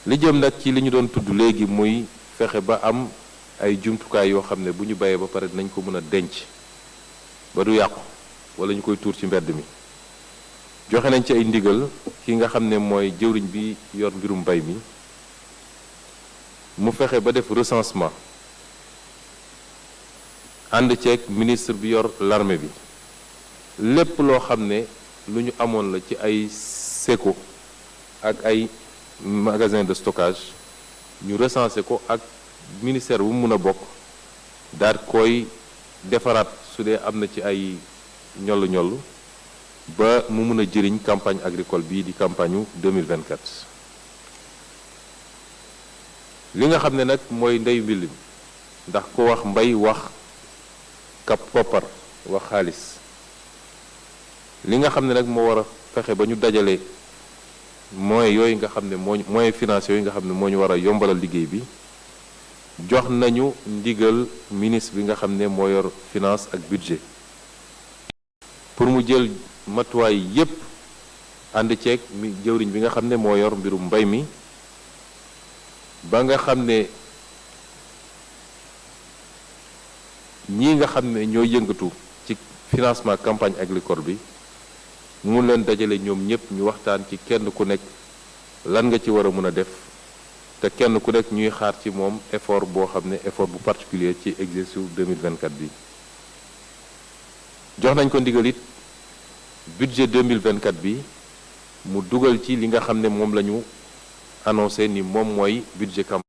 li jëm nag ci li ñu doon tudd léegi muy fexe ba am ay jumtukaay yoo xam ne bu ñu bayee ba pare dinañ ko mën a denc ba du yàqu wala ñu koy tuur ci mbedd mi joxe nañ ci ay ndigal ki nga xam ne mooy jëwriñ bi yor mbirum mbay mi mu fexe ba def recensement ànd ceeg ministre bi yor l'armée bi lépp loo xam ne lu ñu amoon la ci ay séco ak ay magasin de stockage ñu recensé ko ak ministère bu mu mën a bokk daal koy defaraat su dee am na ci ay ñoll-ñoll ba mu mën a jëriñ campagne agricole bii di campagne u 2024 li nga xam ne nag mooy ndeyu mbill mi ndax ko wax mbay wax kap koppar wax xaalis li nga xam ne nag moo war a fexe ba ñu dajale moyens yooyu nga xam ne moyens financiers yooyu nga xam ne moo ñu war a yombalal liggéey bi jox nañu ndigal ministre bi nga xam ne moo yor finance ak budget pour mu jël matuwaay yépp ànd ceeg mi jëwriñ bi nga xam ne moo yor mbirum mbay mi ba nga xam ne ñii nga xam ne ñoo yëngatu ci financement campagne agricole bi mu leen dajale ñoom ñëpp ñu waxtaan ci kenn ku nekk lan nga ci war a mën a def te kenn ku nekk ñuy xaar ci moom effort boo xam ne effort bu particulier ci exercice 2024 bi jox nañ ko ndigal it budget 2024 bi mu dugal ci li nga xam ne moom la ñu annoncé ni moom mooy budget campagne